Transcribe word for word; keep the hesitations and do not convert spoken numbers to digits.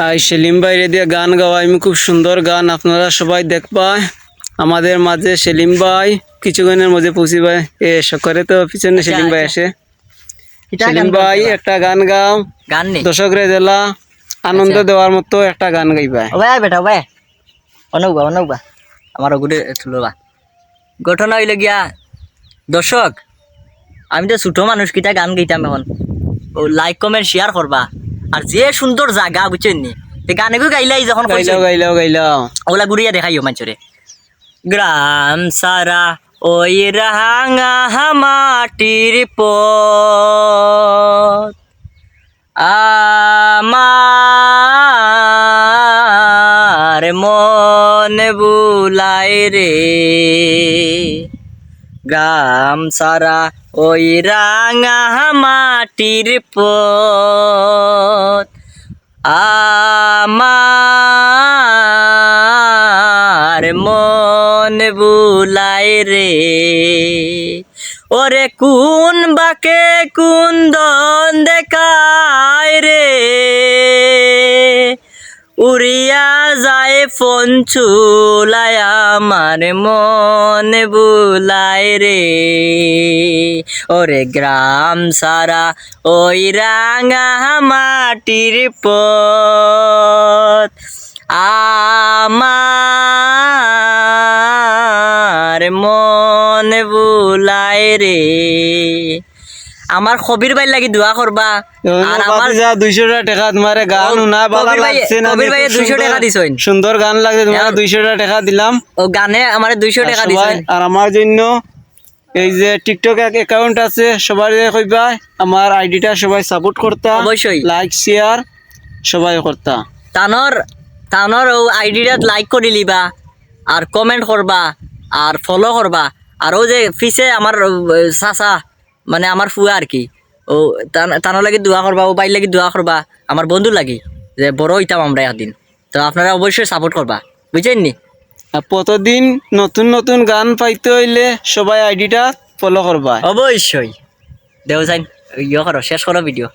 আই সেলিম ভাইরে দিয়া গান গাওয়াইমু, খুব সুন্দর গান, আপনারা সবাই দেখবা। আমাদের মাঝে সেলিম ভাই কিছুক্ষণের মধ্যে পৌঁছিবা। এ সকলে তো পিছনে আচ্ছা, সেলিম ভাই আচ্ছা। আসে। কিতা সেলিম গান ভাই, গাইবা? একটা গান গাও, গান নি? দর্শকরে দিলা আনন্দ আচ্ছা। দেওয়ার মতো একটা গান গাইবা। ও ভাই, বেটা, ও ভাই, অনৌবা, অনৌবা, আমার ওগুরে তুলবা। ঘটনা অইলো গিয়া, দর্শক, আমি তো ছোট মানুষ, কিতা গান গাইতাম এখন। ও like, comment, share করবা। আর যে সুন্দর জাগা, বুঝছইন নি? তে গান এগু গাইলাই যখন গাইলাও, কইছইন, গাইলাও, গাইলাও। ওগুলা ঘুরিয়া দেখাইও মানষরে। গ্রাম সারা ওই রাঙা মাটির পথ, আমার মন বুলাই রে। গ্রাম সারা ওই রাঙা মাটির পথ, আমার মন বুলাই রে। ওরে কোন বাকে কোন দন দেখায় রে, উড়িয়া যায় ফোন চুলায় আমার মন বুলাই রে। ওরে গ্রাম সারা ওই রাঙা মাটির পথ, আমার মন বুলাই রে। আমার কবির ভাইর লাগি দোয়া করবা। ও, আর আমার ভাতিজা, দুইশো টেকা তুমারে গান ও, হুনা ভালা কবির ভাই, লাগছে না? কবির ভাইয়ে খুব দুইশো সুন্দর, টেকা দিছইন। সুন্দর গান লাগছে তুমারে, দুইশো টেকা দিলাম। ও গানে আমারে দুইশো টেকা দিছইন। আর আমার জন্য এই যে TikTok এক account আছে, সবাই কইবা আমার আইডিটা সবাই support করতা, অবশ্যই। Like, share সবাই করতা। তানর, তানর ও আইডিটাত like করি লিবা, আর comment করবা, আর follow করবা। আর ও যে পিছে আমার, ও, চাচা, মানে আমার ফুয়া আর কি, ও তান-, তানর লাগি দোয়া করবা, ও ভাইর লাগি দোয়া করবা, আমার বন্ধুর লাগি, যে বড় অইতাম আমরা একদিন। তো আপনারা অবশ্যই support করবা, বুঝছইন নি? আর প্রতিদিন নতুন নতুন গান পাইতে অইলে সবাই আইডিটা follow করবা। অবশ্যই। দেও যাইন, ইয়ে করো, শেষ করো ভিডিও।